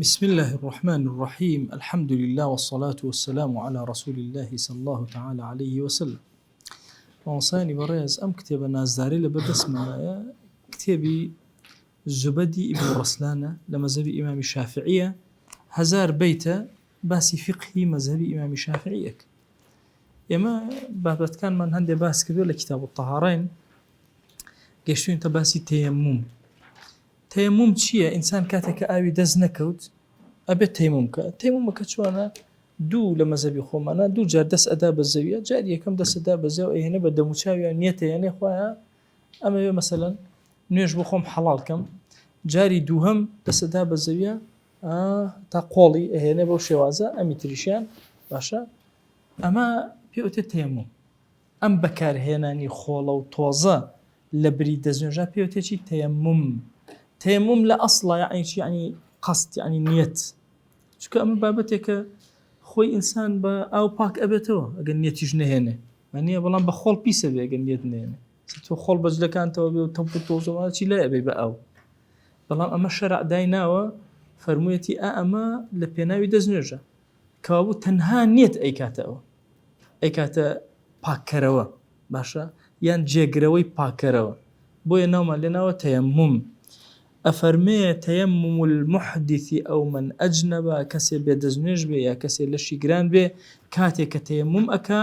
بسم اللە الرحمن الرحیم الحمد للە والصلاة والسلام علی رسول اللە صلی اللە تعالی علیه وسلم مامۆستایانی بەڕێز ئەم کتێبە نازدارەی لەبەر دەستمانایە کتێبی زوبەدی ئیبن ڕەسلانە لە مەزهەبی ئیمامی شافعیە هەزار بەیتە باسی فیقهی مەزهەبی ئیمامی شافعیەک ئێمە بابەتەکانمان هەندێک باس کردووە لە کتاب الطهارین گەشتوین تە باسی تەیەموم تەیەموم چییە؟ ئینسان کاتێک کە ئاوی دەست نەکەوت ئەبێت تەیموم بکە. تەیمومەکە چۆنە؟ دوو لە مەزەبی خۆمانە دوو جار دەست ئەدا بە زەویە جاری یەکەم دەست ئەدا بە زەوی ئەیهێنێ بە دەموچاویان نیەتە یانێ خوایە ئەمەوێ مەسەلەن نوێژ بۆ خۆم حەڵاڵ کەم جاری دووهەم دەست ئەدا بە زەویە تا قۆڵی ئەهێنێ بەو شێوازە ئەمی تریشیان باشە ئەمە پێوتێ تەیەموم ئەم بەکارهێنانی خۆڵە و تۆزە لە بری دەستنوێژا پێ وتێ چی؟ تەیەموم. تەیەموم لە ئەسڵا یەعنی چی؟ یەعنی قەست، یەعنی نیەت. چونکە ئەمە بابەتێکە خۆی ئینسان بە ئاو پاک ئەبێتەوە ئەگەر نیەتیش نەهێنێ. وانییە؟ بەڵام بە خۆڵ پیسە بێ ئەگەر نیەت نەهێنێ. تۆ خۆڵ بە جلەکانتەوە بێ و تەپ و تۆز و چی لای ئەبەی بە ئاو. بەڵام ئەمە شەرع دایناوە فەرموویەتی ئا ئەمە لە پێناوی دەستنوێژە. کەوابوو تەنها نیەت ئەیکاتە ئەوە. ئەیکاتە پاککەرەوە باشە یان جێگرەوەی پاککەرەوە بۆیە ناومان لێ ناوە تەیەموم ئەفەرمێ تەیەموم المحدث ئەو من ئەجنەبە کەسێ بێ دەستنوێژ بێ یا کەسێ لەشی گران بێ کاتێک کە تەیەموم ئەکا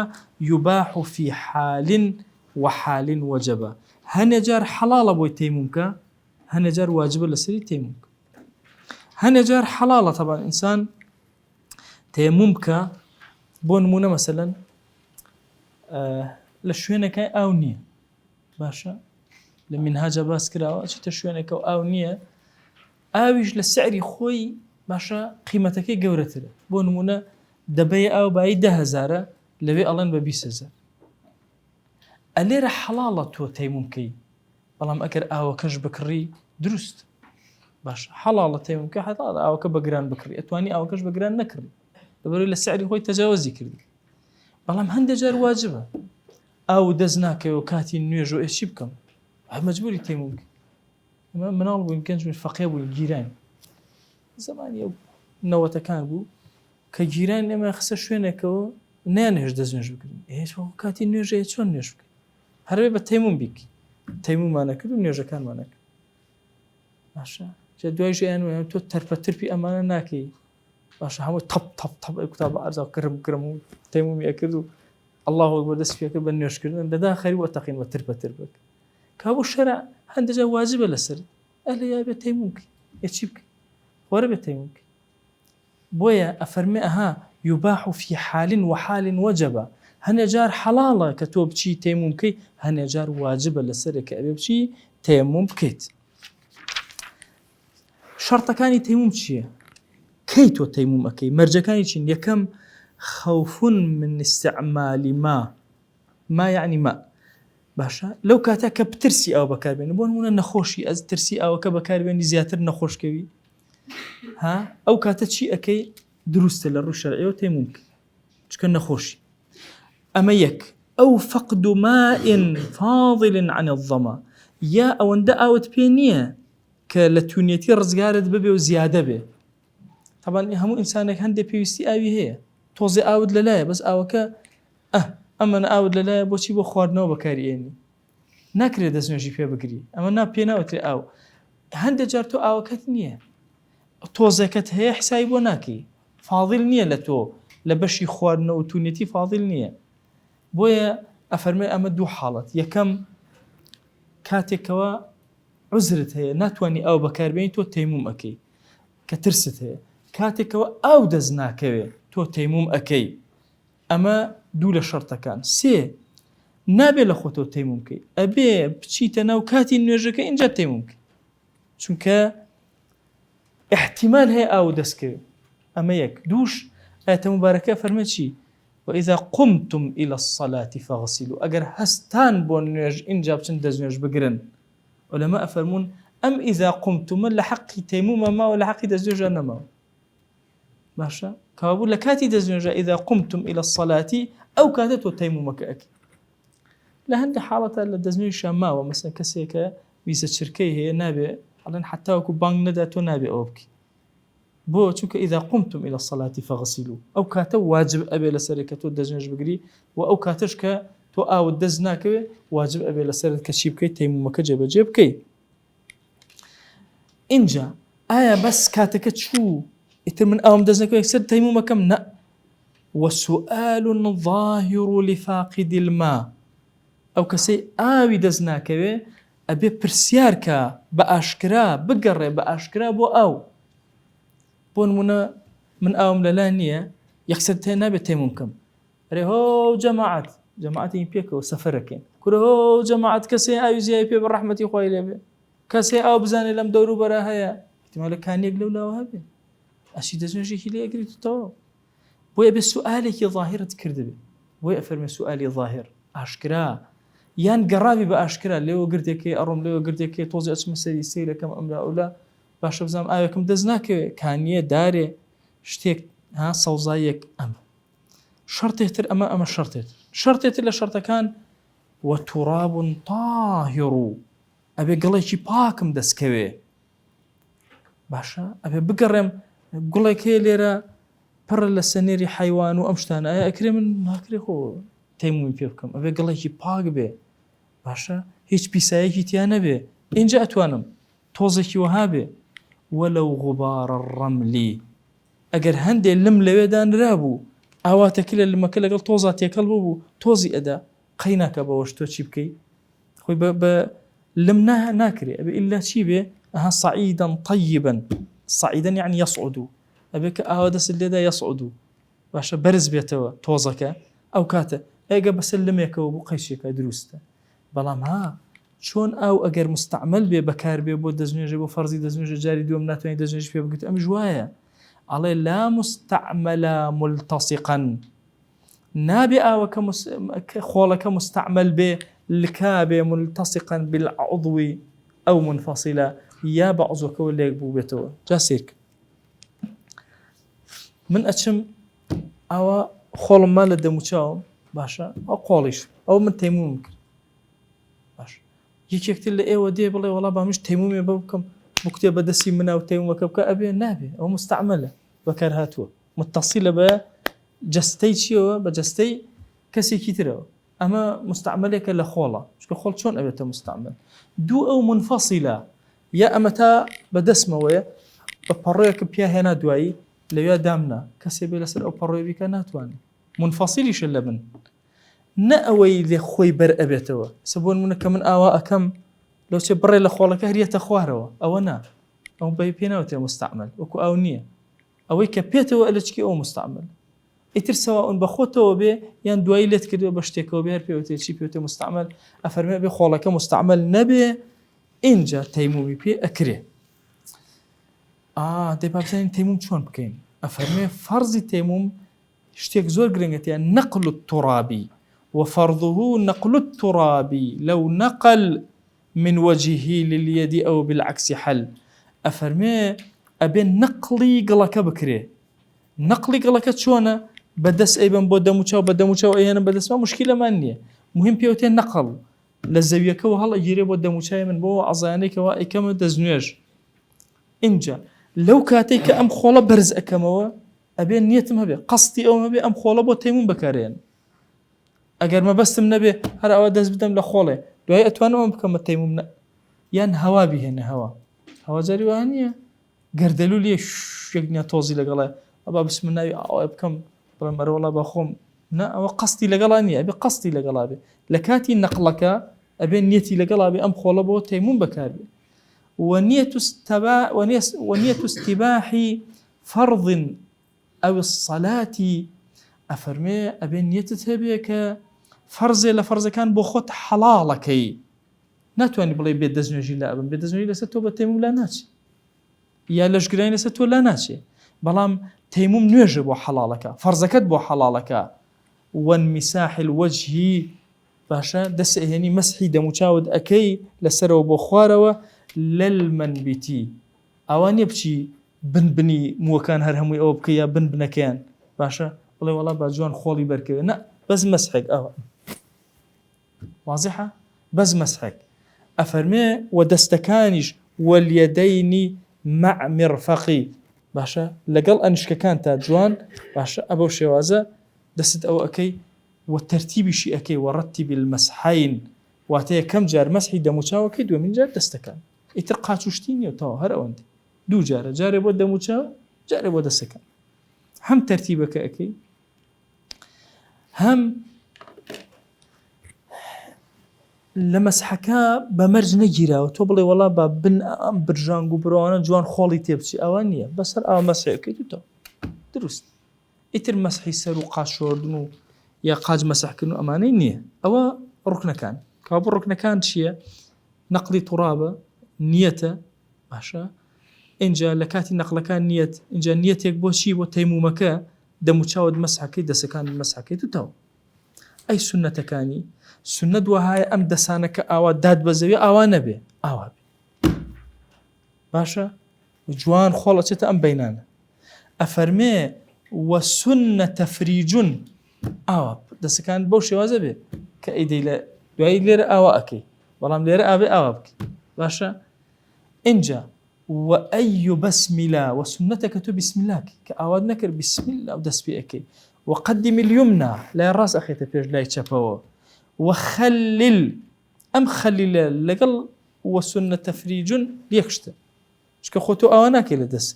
یوباح فی حال وحال وجب هەنێ جار حەڵاڵە بۆی تەیموم کە هەنێ جار واجبە لەسەری تەیموم کە هەنێ جار حەڵاڵە تەبان ئینسان تەیەموم بکە بۆ نمونە مەسەلەن لە شوێنەکای ئاو نییە باشە لە منهاجە باس کراوە چیتە شوێنێکە و ئاو نییە ئاویش لە سعری خۆی باشە قیمەتەکەی گەورەترە بۆ نمونە دەبەی ئاو بایی دههزارە لەوێ ئەڵێن بە 20هزار ئەلێرە حەڵاڵە تۆ تەیموم بکەی بەڵام ئەگەر ئاوەکەش بکڕی دروست باشە حەڵاڵە تەیموم بکە حەڵاڵە ئاوەکە بە گران بکڕی ئەتوانی ئاوەکەش بە گران نەکڕی لەبەرئەوەی لە سعری خۆی تەجاوزی کردی بەڵام هەندێک جار واجبە ئاو دەست ناکەوێ و کاتی نوێژ و ئێ چی بکەم هەر مەجبوری تەیموم بکەی ئەمە مناڵ بووین گەنج بووین فەقێ بووین گیراین زمانی ئەو نەوەتەکان بوو کە گیران ئێمە خسە شوێنێکەوە نەیانهێشت دەست نوێژ بکرن ئێ کاتی نوێژەیە چۆن نوێژ بکەین هەرێ بە تەیموم بیک تەیمومانە کرد و نوێژەکانمانە کرد باشە جا دوای ژیان ویان تۆ تەرپە ترپی ئەمانە ناکەی باشە هەموو تەپ تەپ تەپ ئەی کوتا بە ئەرزا کرم کرم و تەیمومی ئەکرد و الله ئەکبەر دەست پێکرد بە نوێژکردن لەدا خەری وە تەقین بە ترپە ترپک کابوو شەرع هەندێک جار واجبە لەسەر ئەلێ یا بێ تەیموم بکەی ئێ چی بکەی خۆرە بێ تەیموم بکەی بۆیە ئەفەرمێ ئەها یباح فی حال وحال وجب هەنێ جار حەڵاڵە کە تۆ بچی تەیموم بکەی هەنێ جار واجبە لەسەرێ کە ئەبێ بچی تەیەموم بکەیت. شەرتەکانی تەیموم چییە؟ کەی تۆ تەیموم ئەکەی؟ مەرجەکانی چین؟ یەکەم خوف من استعمال ما ما یعنی ما باشە لەو کاتە کە بترسی ئاو بەکاربێنی بۆ نمونە نەخۆشی ئەز ترسی ئاوەکە بەکاربێنی زیاتر نەخۆشکەوی ها ئەو کاتە چی ئەەکەی دروستە لە ڕوو شەرعیەوە تەیموم بکەی چکە نەخۆشی ئەمە یەک ئەو فقد ماء فاضل عن الظما یا ئەوەندە ئاوت پێ نییە کە لە تونێتی ڕزگارت ببێ و زیادە بێ تەبان هەموو ئینسانێک هەندێک پێویستی ئاوی هەیە تۆزێ ئاوت لەلایە بەس ئاوەکە ئە ئەمەە ئاوت لەلایە بۆچی بۆ خواردنەوە بەکاری ئێنی ناکرێت دەستنوێژی پێ بگری ئەمە نا پێ ناوترێ ئاو هەندێک جار تۆ ئاوەکەت نییە تۆزێکت هەیە حسابی بۆ ناکەی فاضل نییە لە تۆ لە بەشی خواردنەوە و تونێتی فاضل نییە بۆیە ئەفەرمێ ئەمە دوو حاڵەت یەکەم کاتێکەوە عوزرت هەیە ناتوانانی ئاو بەکاربێنی تۆ تەیموم ئەەکەی کە ترست هەیە کاتێکەوە ئاو دەست ناکەوێ تۆ تەیموم ئەەکەی ئەمە دوو لە شەرتەکان. سێ، نابێ لە خۆتەوە تەیموم بکەی، ئەبێ بچیتە ناو کاتی نوێژەکە ئینجا تەیموم بکەی، چونکە ئیحتیمال هەیە ئاو دەست کەوێ. ئەمە یەک. دووش، ئایەتە موبارەکە ئەفەرمێ چی؟ وإذا قمتم إلى الصلاة فاغسلوا، ئەگەر هەستان بۆ نوێژ ئینجا بچن دەستنوێژ بگرن. عولەما ئەفەرموون ئەم إذا قمتم لە حەقی تەیمومە ماوە لە حەقی دەستنوێژا نەماوە. باشە کەوابوو لە کاتی دەستنوێژە اذا قمتم الى الصلاة ئەو کاتە تۆ تەیمومەکە ئەکەی لە هەندێک حاڵەتە لە دەستنوێژیشا ماوە مەسەن کەسێکە ویزە چرکەی هەیە نابێ ئەڵێن حتاوەکو بانگ نەدا تۆ نابێ ئەوە بکەی. بۆ چونکە اذا قمتم الى الصلاة فاغسلوا ئەو کاتە واجب ئەبێ لەسەرت کە تۆ دەستنوێژ بگری و ئەو کاتەش کە تۆ ئاوت دەست ناکەوێ واجب ئەبێ لەسەرت کە چی بکەیت تەیمومەکە جێبەجێ بکەی. ئینجا ئایا بەس کاتەکە چوو ئیتر من ئاوم دەست نەکەوێ یەکسەر تەیمومەکەم نە وسؤال ظاهر لفاقد الماء ئەو کەسەی ئاوی دەست ناکەوێ ئەبێ پرسیار کە بە ئاشکرا بگەڕێ بە ئاشکرا بۆ ئاو بۆ نمونە من ئاوم لەلا نییە یەکسەر تێ نابێت تەیموم بکەم ئەرێ هۆ جەماعەت جەماعەتین پێکەوە سەفەرەکەین کورە هۆ جەماعەت کەسێ ئاوی زیای پێ بە ڕەحمەتی خوای لێبێ کەسێ ئاو بزانێ لەم دەوروبەرە هەیە احتمالە کانیەک لەو لاوە هەبێ ئەشی دەستنوێژێکی لێ ئەگریت و تەواو بۆیە بێ سوئالێکی ظاهرت کردبێ بۆیە ئەفەرمێ سوئالی ظاهر ئاشکرا یان گەڕاوی بە ئاشکرا لێوە گردێکەی ئەڕۆم لێوە گردێکەی تۆزی ئەچمە سەری سەیرەکەم ئەملا ئەولا باشە بزانم ئاوێکم دەست ناکەوێ کانیە دارێ شتێک ها سەوزاییەک ئەم شەرتێ تر ئەمە ئەمە شەرتێت شەرتێ تر لە شەرتەکان وتراب طاهر ئەبێ گڵێکی پاکم دەستکەوێ باشە ئەبێ بگەڕێم گوڵێک هەیە لێرە پڕە لە سەنێری حیوان و ئەم شتانە ئایا ئەکرێ من ناکرێ خۆ تەیمومی پێ بکەم ئەبێ گڵێکی پاک بێ باشە هیچ پیسایەکی تیا نەبێ اینجا ئەتوانم تۆزێکی وەها بێ وەلو غبار الرملی ئەگەر هەندێ لم لەوێ دانرابوو ئاواتەکە لە لمەکە لەگەڵ تۆزا تێکەڵ ببوو تۆزی ئەدا قەی ناکە بەوەش تۆ چی بکەی خۆی بە بە لم نا ناکرێ ئەبێ ئیلا چی بێ ئەها صعیدا طیبا صعیدا یعنی یصعد ئەبێ کە ئاوا دەست لێدا یصعد باشە بەرز بێتەوە تۆزەکە ئەو کاتە ئەگە بەسەر لمێکەوە بوو قەیچێکە دروستە بەڵام ها چۆن ئاو ئەگەر مستعمل بێ بەکار بێ بۆ دەستنوێژە بۆ فەرزی دەستنوێژە جاری دووەم ناتوانانی دەستنوێژ پێ بگرێت ئەمیش وایە ئەڵێ لا مستعملە ملتصقا نابێ ئاوەکە خۆڵەکە مستعمل بێ لکابێ ملتصقا بالعضو ئەو منفصلە یا بە عضوەکەوە لێک بوو بێتەوە جا سیرک من ئەچم ئاوا خۆڵم ما لە دەموچاوم باشە ئەو قۆڵیش ئەو من تەیموم کرد باش یەکێکتر لە ئێوە دێ بڵێ وەڵا با منیش تەیمومێ بە بکەم بکتێ بە دەستی منا و تەیمومەکە بکە ئەبێ نابێ ئەو مستعملە بەکار هاتووە متصلە بە جەستەی چیەوە بە جەستەی کەسێکی ترەوە ئەمە مستعملێکە لە خۆڵە چونکە خۆڵ چۆن ئەبێتە مستعمل دوو ئەو منفصلە یا ئەمە تا بە دەستمەوەیە بە پەڕۆیەکم پیا هێنا دوایی لەویا دامنا کەسێ بێ لەسەر ئەو پەڕۆیە بیکە ناتوانێت منفصلیشە لە من نە ئەوەی لێ خۆی بەر ئەبێتەوە سە بۆ نمونە کە من ئاوا ئەکەم لەوچێ بڕێ لە خۆڵەکە هەریەتە خوارەوە ئەوە نا ئەو بە پێ ناوترێ مستعمل وەکو ئاو نییە ئەوەی کە پێتەوە ئەلچکی ئەو مستعمل ئیتر سەواون بە خۆتەوە بێ یان دوایی لێت کردووە بە شتێکەوە بێ هەر پێوتێ چی پێوتێ مستعمل ئەفەرمێ بێ خۆڵەکە مستعمل نەبێ ئینجا تەیمومی پێ ئەکرێ ئا دەی با بزانین تەیموم چۆن بکەین ئەفەرمێ فەرزی تەیموم شتێک زۆر گرنگە تیا نقل التراب وفرضه نقل التراب لو نقل من وجهه لليد او بالعکس حل ئەفەرمێ ئەبێ نەقڵی گڵەکە بکرێ نەقڵی گڵەکە چۆنە بە دەست ئەیبەم بۆ دەموچاو بە دەموچاو ئەیهێنم بە دەستما مشکیلەمان نییە مهم پێوتێ نەقڵ لە زەویەکەوە هەڵئەگیرێ بۆ دەموچاوی من بۆ عەزایانەی کەوا ئەیکەمە دەستنوێژ ئینجا لەو کاتێک کە ئەم خۆڵە بەرز ئەکەمەوە ئەبێ نیەتم هەبێ قەستی ئەوم هەبێ ئەم خۆڵە بۆ تەیموم بەکارێن ئەگەر مەبەستم نەبێ هەر ئەوە دەست بدەم لە خۆڵێ دوای ئەتوانم ئەم بکەمە تەیموم نە یان هەوا بهێنە هەوا هەوا جاری وایە نییە گەردەلوول یە شێک نیە تۆزی لەگەڵە ئەبا بچمە ناوی ئاوای بکەم بڵێم ئەرە وەڵا بە خۆم نا ئەوە قەستی لەگەڵا نییە ئەبێ قەستی لەگەڵا بێ لە کاتی نەقڵەکە ئەبێ نیەتی لەگەڵا بێ ئەم خۆڵە بۆ تەیموم بەکاربێ ونیەت استبا ونیەت استباحی فرض او الصلاة ئەفەرمێ ئەبێ نیەتت هەبێ کە فەرزێ لە فەرزەکان بۆ خۆت حەڵاڵەکەی ناتوانانی بڵێ بێ دەستنوێژی لا ئەبم بێ دەستنوێژی لەسەر تۆ بە تەیموم لا ناچێ یا لەشگرانی لەسەر تۆ لا ناچێ بەڵام تەیموم نوێژە بۆ حەڵاڵەکە فەرزەکەت بۆ حەڵاڵەکە وانمساح الوجه باشە دەست ئەهێنی مەسحی دەموچاوت ئەکەی لەسەرەوە بۆ خوارەوە للمنبتی ئاوا نیە بچی بن بنی مووەکان هەر هەمووی ئەوە بکەی یا بن بنەکەیان باشە بڵێ وەڵا با جوان خۆڵی بەرکەوێ نا بەس مەسحێک ئەوە وازحە بەس مەسحێک ئەفەرمێ وە دەستەکانیش وەلیەدەینی مع مرفقی. باشە لەگەڵ ئەنیشکەکان تا جوان باشە ئەبەو شێوازە دەستت ئەوە ئەەکەی و تەرتیبیشی ئەەکەی وە ڕەتیبی المسحین واتە یەکەم جار مەسحی دەموچاوەکەی دووەمین جار دەستەکان ئیتر قاچ و شتی نییە تەواو هەر ئەوەندە دوو جارە جارێ بۆ دەموچاو جارێ بۆ دەستەکان هەم تەرتیبەکە ئەەکەی هەم لە مەسحەکە بە مەرج نەگیراوە تۆ بڵێ وەڵا بە بن ئەم برژانگ و برۆوانە جوان خۆڵی تێبچی ئەوە نییە بەسەر ئاوا مەسحەکەیت و تۆ دروست ئیتر مەسحی سەر و قاچ شۆردن و یا قاچ مەسحکردن و ئەمانەی نییە ئەوە ڕکنەکان کابوو ڕکنەکان چییە نەقلی تورابە نیەتە باشە ئینجا لە کاتی نەقلەکان نیەت ئینجا نیەتێک بۆ چی بۆ تەیمومەکە دەموچاوت مەسحەکەی دەسەکانت مەسحەکەیت و تەواو ئەی سوننەتەکانی سوننەت وەهایە ئەم دەسانە کە ئاوا داد بە زەوی ئاوا نەبێ ئاوا بێ باشە جوان خۆڵ ئەچێتە ئەم بینانە ئەفەرمێ وەسنە تەفریجون ئاوا دەسەکان بەو شێوازە بێ کە ئەیدەی لە دوایی لێرە ئاوا ئەەکەی بەڵام لێرە ئاوێ ئاوا بکەی باشە ئینجا وأن يبسمل وە سوننەتە کە تۆ بسم اللە کەی کە ئاوات نەکرد بسم اللە و دەست پێ ئەکەی وقدم اليمنى لای ڕاست ئەخەیتە پێش لای چەپەوە وخلل ئەم خللە لەگەڵ وسنە تفریج یەک شتە چکە خۆ تۆ ئاوا ناکەی لە دەست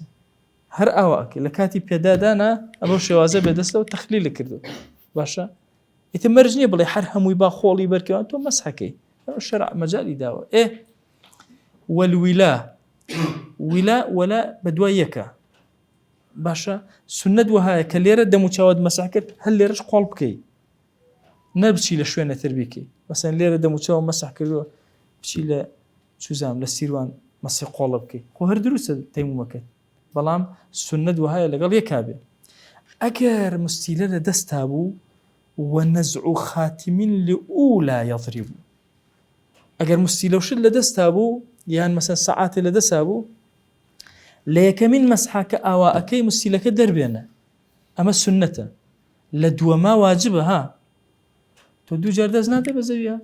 هەر ئاوا ئەکەی لە کاتی پێدادانا ئەمە شێوازە بێ دەستەوە تەخلیل کردو باشە ئیتر مەرج نییە بڵێ هەر هەمووی با خۆڵی بەرکەوە تۆ مەسحەکەی شەرع مەجالی داوە ئێ والولا ولا ولا بەدوای یەکە باشە سنت وەهایە کە لێرە دەموچاوت مەسح کرد هەر لێرەش قۆڵ بکەی نەبچی لە شوێنە تر بیکەی مەسەن لێرە دەموچاوە مەسح کردووە بچی لە چوزام لە سیروان مەسی قۆڵە بکەی خۆ هەر دروستە تەیمومەکەت بەڵام سنت وەهایە لەگەڵ یەکا بێ ئەگەر مستیلە لە دەستا بوو ونزع خاتم لأولى يضرب ئەگەر مستیلە و شت لە دەستا بوو یان مەسەن سەعاتێ لە دەسا بوو لە یەکەمین مەسحا کە ئاوا ئەکەی مستیلەکە دەربێنە ئەمە سنەتە لە دووەما واجبە ها تۆ دوو جار دەست نادە بە زەویە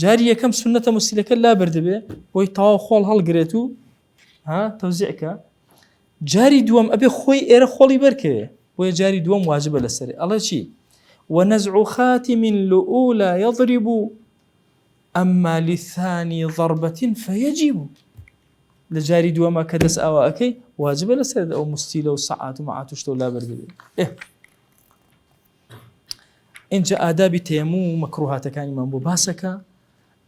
جاری یەکەم سنەتە مستیلەکە لا بردبێ بۆی تەواو خۆڵ هەڵگرێت و ها تەوزیعکە جاری دووەم ئەبێ خۆی ئێرە خۆڵی بەرکەوێ بۆیە جاری دووەم واجبە لەسەری ئەڵێ چی ونزع خاتم لأولى يضرب اما لثانی ضربە فیجب لە جاری دووەما کە دەست ئاوا ئەکەی واجبە لەسەرت ئەو مستیلە و سەعات و مەعات و شتە و لابەر ببێ ئێ ئینجا ئادابی تەیەموم و مەکروهاتەکانیمان بۆ باسەکە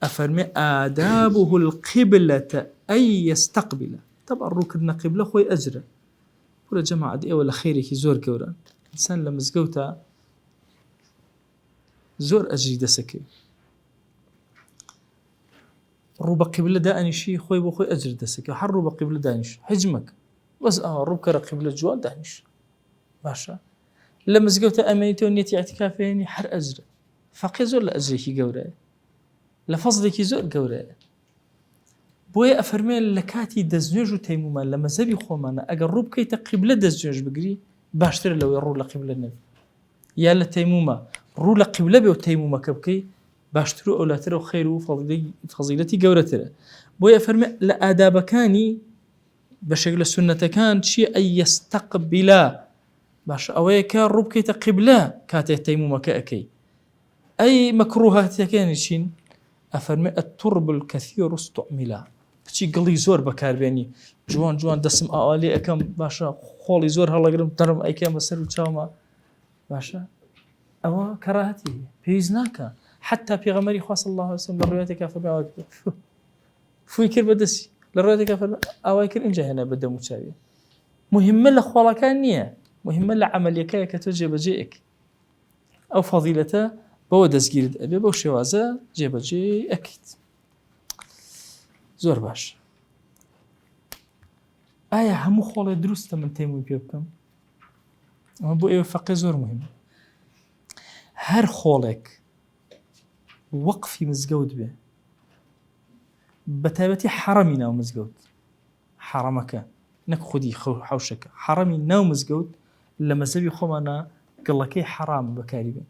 ئەفەرمێ آدابه القبلة أن يستقبل طبعا ڕووکردنە قیبلە خۆی ئەجرە کورە جەماعەت ئێوە لە خێرێکی زۆر گەورەن ئینسان لە مزگەوتە زۆر ئەجری دەسەکەوێ ڕوو بە قیبلە دانیشی خۆی بۆ خۆی ئەجر دەسەکە هەر ڕوو بە قیبلە دانیش حج مەکە بەس ئاوا ڕوو بکەرە قیبلە جوان دانیش باشە لە مزگەوتە ئەمێنیتەوە نیەتی ئیعتیکافێنی هەر ئەجرە فەقێ زۆر لە ئەجرێکی گەورەیە لە فەزلێکی زۆر گەورەیە بۆیە ئەفەرمێ لە کاتی دەستنوێژ و تەیمومان لە مەزەبی خۆمانە ئەگەر ڕوو بکەیتە قیبلە دەستنوێژ بگری باشترە لەوەی ڕوو لە قیبلە نەبی یا لە تەیمومە ڕوو لە قیبلە بێ و تەیمومەکە بکەی باشتر و ئەولاترە و خێر و فەزیلەتی گەورەترە بۆیە فەرمێ لە ئادابەکانی بەشێک لە سوننەتەکان چییە ئەی یەستەقبیلا باشە ئەوەیە کە ڕوو بکەیتە قیبلە کاتێک تەیمومەکە ئەەکەی ئەی مەکروهاتەکانی چین ئەفەرمێ الترب الكثير استعملا بچی گڵی زۆر بەکاربێنی جوان جوان دەسم ئاوا لێ ئەەکەم باشە خۆڵی زۆر هەڵەگرم دەرم ئەیکەم بەسەر و چاومە باشە ئەوە کەراهەتی پێویست ناکە حتا پێغەمەری خوا صلی الله علیه وسلم لە ڕوایەتێکا فەرمی فوی کرد بە دەستی لە ڕوایەتێکا فەرمی ئاوای کرد اینجا هێنا بە دەم و چاوی مهمە لە خۆڵەکان نییە مهمە لە عملیەکەیە کە تۆ جێبەجێ ئەکەی ئەو فەزیلەتە بەوە دەستگیرت ئەبێ بەو شێوازە جێبەجێ ئەکەیت زۆر باش ئایا هەموو خۆڵێ دروستە من تەیمومی پێ بکەم ئەمە بۆ ئێوە فەقێ زۆر مهم هەر خۆڵێک وەقفی مزگەوت بێ بە تایبەتی حەڕەمی ناو مزگەوت حەڕەمەکە نەک خودی حەوشەکە حەڕەمی ناو مزگەوت لە مەزەبی خۆمانە گڵەکەی حەرام بەکاری بێن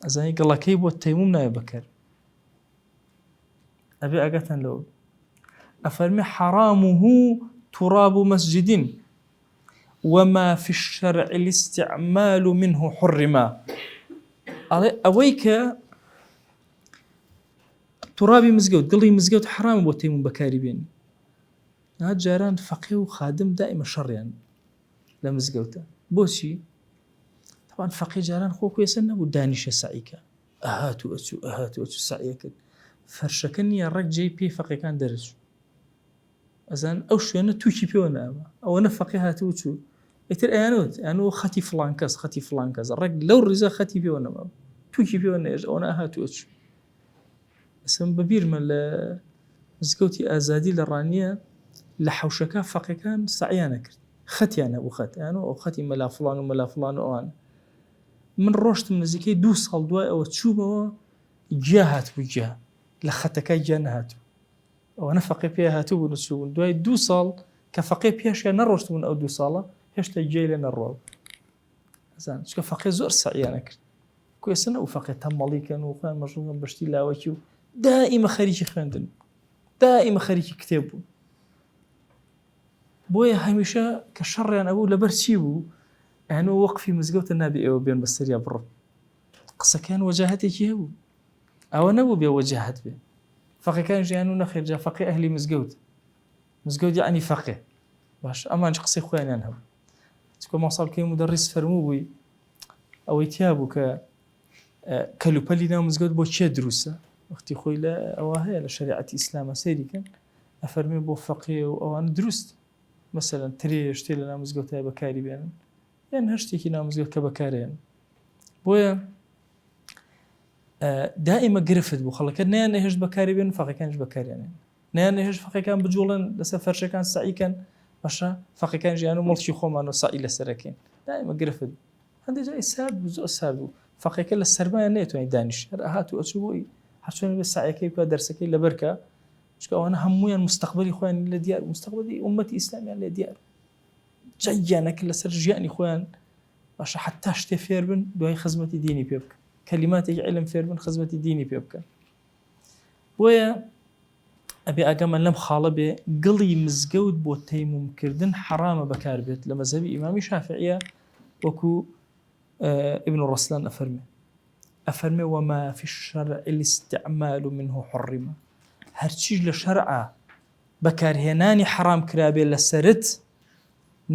ئەزانی گڵەکەی بۆ تەیموم ناوێ بەکار ئەبێ ئاگاتان لەوە ئەفەرمی حرامه. تراب مسجد وما في الشرع الاستعمال منه حرم. ئەڵێ ئەوەی کە تورابی مزگەوت گڵی مزگەوت حرام بۆ تەیموم بەکاری بێنی. نا جاران فەقێ و خادم دائیمە شەڕیان لە مزگەوتە بۆچی؟ تەبان فەقێ جاران خۆ کوێسە نەبوو دانیشە سەعیکە ئەهات و ئەچوو ئەهات و ئەچوو سەعیە کرد فەرشەکە نییە ڕێک جێی پێی فەقێکان دەرەچوو ئەزان ئەو شوێنە تووکی پێوە ناما ئەوەنە فەقێ هاتوو چوو ئیتر ئەیانوت ئەیانوت خەتی فڵان کەس خەتی فڵان کەس ڕێک لەو ڕیزە خەتی پێوە نەما تووکی پێوە نێژ ئەوەنە هاتوو ئەچوو ئەسم بەبیرمە لە مزگەوتی ئازادی لە ڕانیە لە حەوشەکە فەقێکان سەعیانە کرد خەتیان هەبوو خەت ئەیانوت ئەو خەتی مەلا فڵان و مەلا فڵان و ئەوان من ڕۆشتم نزیکەی دوو ساڵ دوای ئەوە چوومەوە گیا هاتبوو گیا لە خەتەکە گیا نەهاتبوو ئەوانە فەقێ پێ هاتبوون و چووبوون دوای دوو ساڵ کە فەقێ پێشیان نەڕۆشتبوون ئەو دوو ساڵە هێشتا گیای لێ نەڕوا ئەزان چکە فەقێ زۆر سەعیانە کرد کوێسە نەبوو فەقێ تەمەڵی کەن و خۆیان مەشغوڵ بە شتی لاوەکی و دائیمە خەریکی خوێندن دائیمە خەریکی کتێب بوون بۆیە هەمیشە کە شەڕیان ئەبوو لەبەر چی بوو ئەنۆ وەقفی مزگەوتە نابێ ئێوە بێن بە سەریا بڕۆن قسەکان وەجاهەتێکی هەبوو ئەوە نەبوو بێ وەجاهەت بێ فەقێکان ژیان و نەخێر جا فەقێ ئەهلی مزگەوت مزگەوت یعنی فەقێ باش ئەمانج قسەی خۆیانیان هەبوو چکۆ ماساڵ کەی مدەڕیس فەرموو بووی ئەوەی تیا بوو کە کەلوپەلی ناو مزگەوت بۆ کێ دروستە وەختی خۆی لە ئەوە هەیە لە شریعەتی ئیسلامە سەیری کەن ئەفەرمێ بۆ فەقێ و ئەوان دروست مەسەلەن ترێ شتێ لە ناو مزگەوتای بەکاری بێنن یان هەر شتێکی ناو مزگەوت کە بەکارێن بۆیە دائیمە گرفت بوو خەڵەکە نیان نەهێشت بەکاری بێن فەقەکانیش بەکاریانێن نیان نەهێشت فەقەکان بجوڵن لەسەر فەرشەکان سەعیکەن باشە فەقەکان ژیان و مڵکی خۆمان و سەعی لەسەرەکەین دائیمە گرفت هەندێک جای سارد بوو زۆر سارد بوو فەقێکە لە سەرمایە نەیتوانی دانیش هەر ئەهات و ئەچوو بۆی هەرچۆن بێ سەعیەکەی بکە دەرسەکەی لەبەرکە چونکە ئەوانە هەمویان مستەقبەلی خۆیان لە دیار مستەقبەلی ئومەتی ئیسلامیان لێ دیار جەنگیان ئەکرد لەسەر ژیانی خۆیان باشە حتا شتێ فێر بن دوای خزمەتی دینی پێ بکەن کەلیماتێکی علم فێر بن خزمەتی دینی پێ بکەن بۆیە ئەبێ ئاگامان لەم خاڵە بێ گڵی مزگەوت بۆ تەیمومکردن حەرامە بەکار بێت لە مەزهەبی ئیمامی شافعیە وەکو ابن ڕسلان ئەفەرمێ ئەفەرمێ وما في الشرع الاستعمال منه حرم هەرچیش لە شەرعە بەکارهێنانی حەرام کرابێ لەسەرت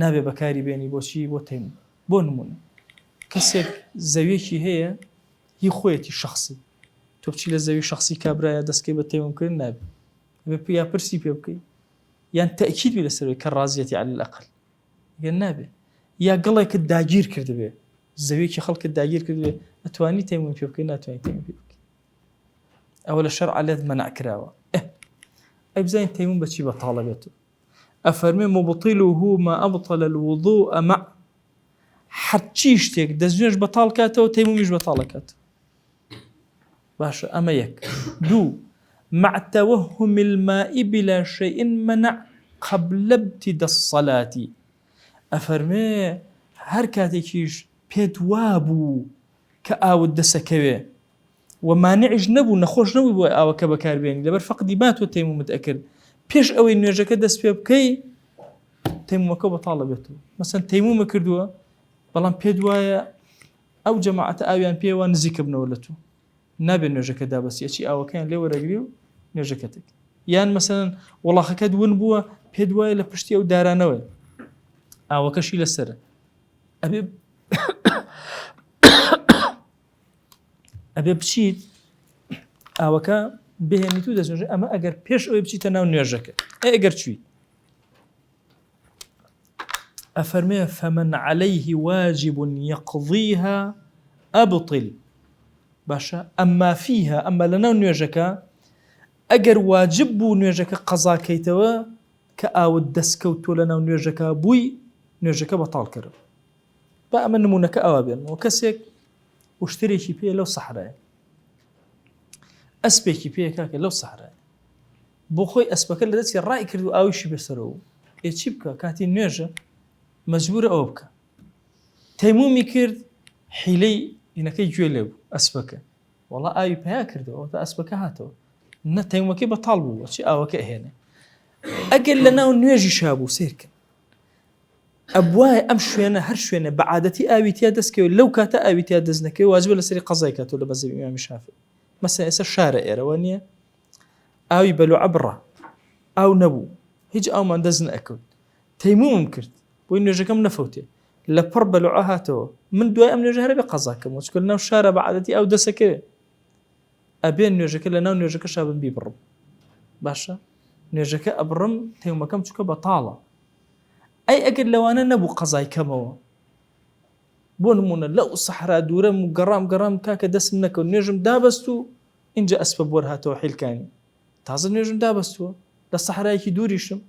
نابێ بەکاری بێنی بۆچی بۆ تەیموم بۆ نمونە کەسێک زەویەکی هەیە هی خۆیەتی شخصی تۆ بچی لە زەوی شخصی کابرایە دەستکەی بە تەیموم کردن نابێ ئەبێ یا پرسی پێ بکەی یان تەئکید بی لەسەر کە ڕازیەتی علی الأقل گەر نابێ یا گڵێکت داگیر کردبێ زەویەکی خەڵکت داگیر کردبێ ئەتوانی تەیموم پێ بکەی ناتوانانی تەیموم پێ بکەی ئەوە لە شەرع لێت مەنع کراوە ئەی بزانین تەیموم بەچی بەتاڵە بێت ئەفەرمێ مبطله ما أبطل الوضوء مع هەرچی شتێک دەستنوێژ بەتاڵ کاتەوە تەیمومیش بەتاڵە کات باشە ئەمە یەک دوو مع توهم الماء بلا شيء منع قبل ابتداء الصلاة ئەفەرمێ هەر کاتێکیش پێت وابوو کە ئاوت دەسەکەوێ و مانعیش نەبوو نەخۆش نەبووی بۆ ئاوەکە بەکاربێنی لەبەر فەقدی ما تۆ تەیمومت ئەکرد پێش ئەوەی نوێژەکە دەست پێ بکەی تەیمومەکە بەتاڵە بێتەوە مەسەن تەیمومە کردووە بەڵام پێت وایە ئەو جەماعەتە ئاویان پێوە نزیکە بنەوە لە تۆ نابێ نوێژەکە دابەسی ئەچی ئاوەکەیان لێ وەرەگری و نوێژەکەتێک یان مەسەن وڵاخەکەت ون بووە پێت وایە لە پشتی ئەو دارانەوەی ئاوەکەشی لەسرە ئەبێ ئەبێ بچیت ئاوەکە بهێنیت و دەستنوێژ ئەمە ئەگەر پێش ئەوەی بچیتە ناو نوێژەکە ئەی ئەگەر چووی ئەفەرمێ فمن عليه واجب يقضيها أبطل باشە ئەمما فيها ئەمما لەناو نوێژەکە ئەگەر واجب بوو نوێژەکە قەزاکەیتەوە کە ئاوت دەستکەوت تۆ لەناو نوێژەکە بووی نوێژەکە بەتاڵ کەرەوە با ئەمە نمونەکە ئەوە بێنمەوە کەسێک وشترێکی پێ لەو سەحرایە ئەسپێکی پێ کاکە لەو سەحرایە بۆ خۆی ئەسپەکە لە دەستی ڕای کرد و ئاویشی بەسەرەوە ئێ چی بکە کاتی نوێژە مەجبورە ئەوە بکە تەیمومی کرد حیلەی ئینەکەی گوێ لێ بوو ئەسپەکە وەڵا ئاوی پیا کردەوە تا ئەسپەکە هاتەوە نە تەیمەکەی بەتاڵ بوو چی ئاوەکە ئەهێنێ. ئەگەر لە ناو نوێژی شابوو سیرکن ئەبوایە ئەم شوێنە هەر شوێنە بە عادەتی ئاوی تیا دەستکەوێت لەو کاتە ئاوی تیا دەست نەکەوێت واجبە لەسەری قەزای کاتەوە لە مەزهەبی ئیمامی شافعی مەسەن ئێستا شارە ئێرەوە نییە ئاوی بەلوعە بڕا ئاو نەبوو هیچ ئاومان دەست نەئەکەوت تەیمومم کرد بۆی نوێژەکەم نەفەوتێ لە پڕ بەلوعە هاتەوە من دوای ئەم نوێژە هەرە بێ قەزا کەمەوە چونکە لەناو شارە بە عادەتی ئاو دەسەکەوێ ئەبێ نوێژەکە لەناو نوێژەکەشا بم بیبڕم باشە نوێژەکە ئەبڕم تەیمەکەم چونکە بەتاڵە ئەی ئەگەر لەوانە نەبوو قەزای کەمەوە بۆ نمونە لەو سەحرا دوورەم و گەڕام گەڕام کاکە دەستم نەکەوت نوێژم دابەست و ئینجا ئەسپە بۆر هاتەوە حیلکانی تازە نوێژم دابەستووە لە سەحرایەکی دووریشم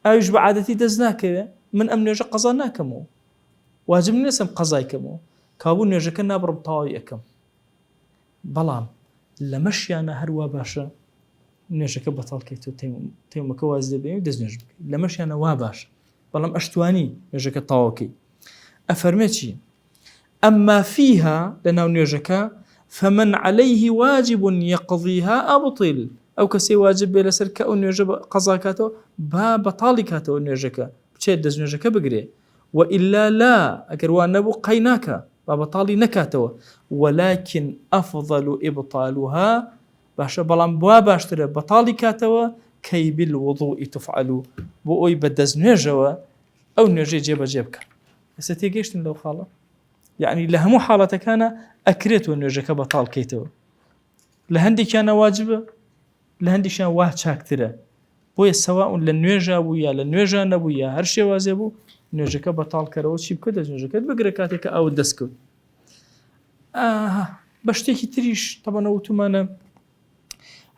ئاویش بە عادەتی دەست ناکەوێ من ئەم نوێژە قەزا ناکەمەوە واجب نیە قەزای کەمەوە کابوو نوێژەکە نابڕم تەواوی ئەکەم بەڵام لەمەشیانە هەروا باشە نوێژەکە بەتاڵ کەیت و تەیمەکە واز لێ بێنی و دەست نوێژ بکەیت لەمەشیانە وا باشە بەڵام ئەشتوانی نوێژەکە تەواوکەی ئەفەرمێ چی ئەمما فیها لە ناو نوێژەکە فمن عليه واجب يقضيها أبطل ئەو کەسەی واجب بێ لەسەر کە ئەو نوێژە قەزا کاتەوە با بەتاڵی کاتەوە نوێژەکە بچێت دەست نوێژەکە بگرێ وإلا لا ئەگەر وا نەبوو قەی ناکا با بەتاڵی نەکاتەوە ولكن أفضل إبطالها باشە بەڵام وا باشترە بەتاڵی کاتەوە کەی بالوضوء تفعل بۆ ئەوی بە دەست نوێژەوە ئەو نوێژەی جێبەجێ بکە ئێستا تێگەیشتن لەو خاڵە یعنی لە هەموو حاڵەتەکانە ئەکرێت و نوێژەکە بەتاڵ کەیتەوە لە هەندێکیانە واجبە لە هەندێکیان وا چاکترە بۆیە سەواون لە نوێژا بوو یا لە نوێژا نەبوو یا هەر شێوازێ بوو نوێژەکە بەتاڵ کەرەوە چی بکە دەست نوێژەکەت بگرە کاتێک کە ئاوت دەستکەوت بە شتێکی تریش تەبەنە وتومانە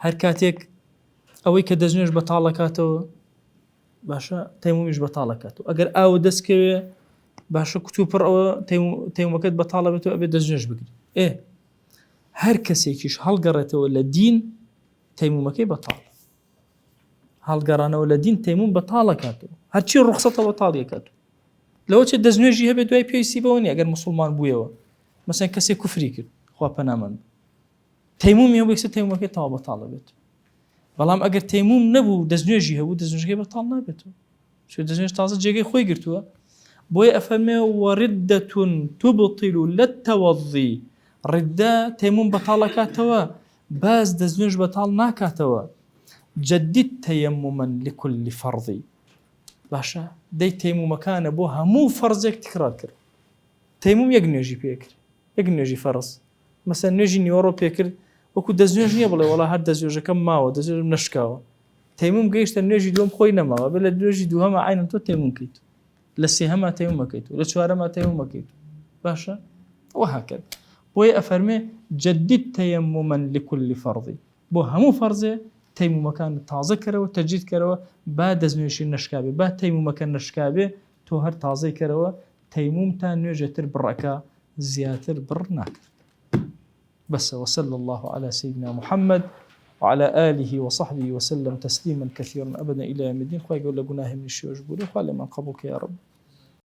هەر کاتێک ئەوەی کە دەستنوێژ بەتاڵەکاتەوە باشە تەیمومیش بەتاڵەکات و ئەگەر ئاو دەستکەوێ باشە کوتو پڕ ئەوە تەیمەکەت بەتاڵە بێتەوە ئەبێت دەستنوێژ بگری ئێ هەر کەسێکیش هەڵگەڕێتەوە لە دین تەیمومەکەی بەتاڵ هەڵگەڕانەوە لە دین تەیموم بەتاڵەکاتەوە هەرچی ڕوخسەتە بەتاڵیەکاتەوە لەوە چێت دەستنوێژی هەبێت دوای پێویستی بەوە نیە ئەگەر مسلمان بوویەوە مەسەن کەسێک کوفری کرد خوا پەنامان تەیمومی هەبوو یەکسەر تەیمومەکەی تەواو بەتاڵ دەبێت بەڵام ئەگەر تەیموم نەبوو دەستنوێژی هەبوو دەستنوێژەکەی بەتاڵ نابێتەوە چون دەستنوێژ تازە جێگەی خۆی گرتووە بۆیە ئەفەرمێ وردة تبطل لا التوضي ردە تەیموم بەتاڵەکاتەوە باز دەستنوێژ بەتاڵ ناکاتەوە جدد تيمما لكل فرض باشە دەی تەیمومەکانە بۆ هەموو فەرزێک تکرار کرد تەیموم یەک نوێژی پێکرد یەک نوێژی فەرز مەسەن نوێژی نیوەڕۆ پێکرد وەکو دەستنوێژ نییە بڵێ وەڵا هەر دەستنوێژەکەم ماوە دەستنوێژم نەشکاوە تەیموم گەیشتە نوێژی دووەم خۆی نەماوە بێ لە نوێژی دووهەمە عینم تۆ تەیموم کەیت لە سێهەما تەیمومەکەیت و لە چوارەما تەیمومەکەیت باشە وهكذا بۆیە ئەفەرمێ جدد تيمما لكل فرض بۆ هەموو فەرزێ تەیمومەکان تازە کەرەوە تەجدید کەرەوە با دەستنوێژی نەشکابێ با تەیمومەکە نەشکابێ تۆ هەر تازەی کەرەوە تەیموم تا نوێژێ تر بڕەکە زیاتر بڕ ناکات بەسە وصلى الله على سيدنا محمد وعلى آله وصحبه وسلم تسليما كثيرا أبدا إلى يوم الدين خوای گەورە لە گوناهی منیش خۆش بوری خوا لێمان قبوڵ کە یا رب.